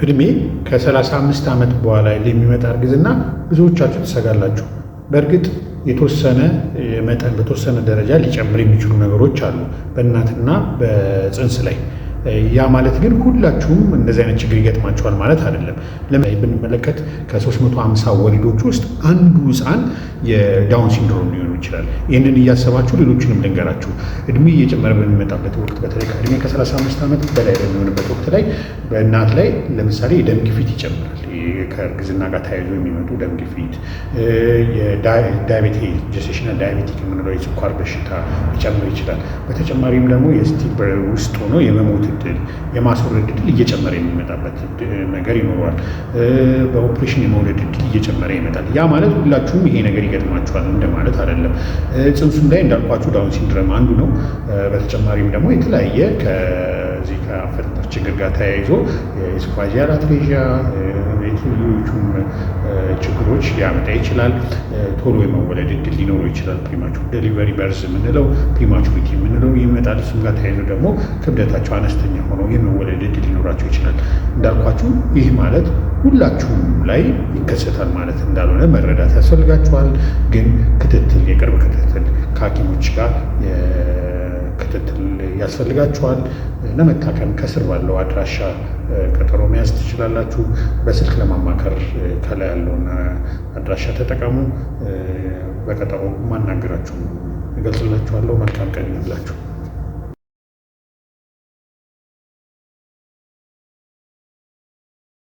እድሜ ከ35 ዓመት በኋላ የሚመጣ እርግዝና ብዙዎቻችሁ ትሰጋላችሁ። በእርግጥ የተወሰነ መጠን በተወሰነ ደረጃ ሊጨምር የሚችሉ ነገሮች አሉ በእናትና በፅንስ ላይ። ያ ማለት ግን ሁላችሁም እንደዚህ አይነት ችግር ይገጥማችኋል ማለት አይደለም። ለምን ብንመለከት ከ350 ወሊዶች ውስጥ አንዱ ሕፃን የ Down syndrome ሊሆን ይችላል። ይህንን እያሰባችሁ ሌሎችንም ልንገራችሁ። እድሜ እየጨመረ በሚመጣበት ወቅት፣ በተለይ ከእድሜ ከ35 ዓመት በላይ በሚሆንበት ወቅት ላይ በእናት ላይ ለምሳሌ የደም ግፊት ይጨምራል። ከእርግዝና ጋር ተያይዞ የሚመጡ ደም ግፊት፣ የ diabetes፣ gestational diabetic የምንለው የስኳር በሽታ ሊጨምር ይችላል። በተጨማሪም ደግሞ የ stillbirth ውስጥ ሆኖ የመሞት እድል፣ የማስወረድ እድል እየጨመረ የሚመጣበት ነገር ይኖረዋል። በኦፕሬሽን የመውለድ እድል እየጨመረ ይመጣል። ያ ማለት ሁላችሁም ይሄ ነገር ይገጥማችኋል እንደማለት አይደለም። ጽንሱም ላይ እንዳልኳችሁ Down syndrome አንዱ ነው። በተጨማሪም ደግሞ የተለያየ ከዚህ ከአፈጣጠር ችግር ጋር ተያይዞ የ esophageal atresia፣ የተለያዩም ችግሮች ሊያመጣ ይችላል። ቶሎ የመወለድ እድል ሊኖረው ይችላል። Premature delivery birth የምንለው፣ prematurity የምንለው ይመጣል። እሱም ጋር ተያይዞ ደግሞ ክብደታቸው አነስተኛ ሆነው የመወለድ እድል ሊኖራቸው ይችላል። እንዳልኳችሁ ይህ ማለት ሁላችሁም ላይ ይከሰታል ማለት እንዳልሆነ መረዳት ያስፈልጋችኋል። ግን ክትትል፣ የቅርብ ክትትል ከሐኪሞች ጋር ክትትል ያስፈልጋችኋል። ለመታከም ከስር ባለው አድራሻ ቀጠሮ መያዝ ትችላላችሁ። በስልክ ለማማከር ከላይ ያለውን አድራሻ ተጠቀሙ። በቀጠሮ ማናገራችሁ እገልጽላችኋለሁ። መልካም ቀን ይሁንላችሁ።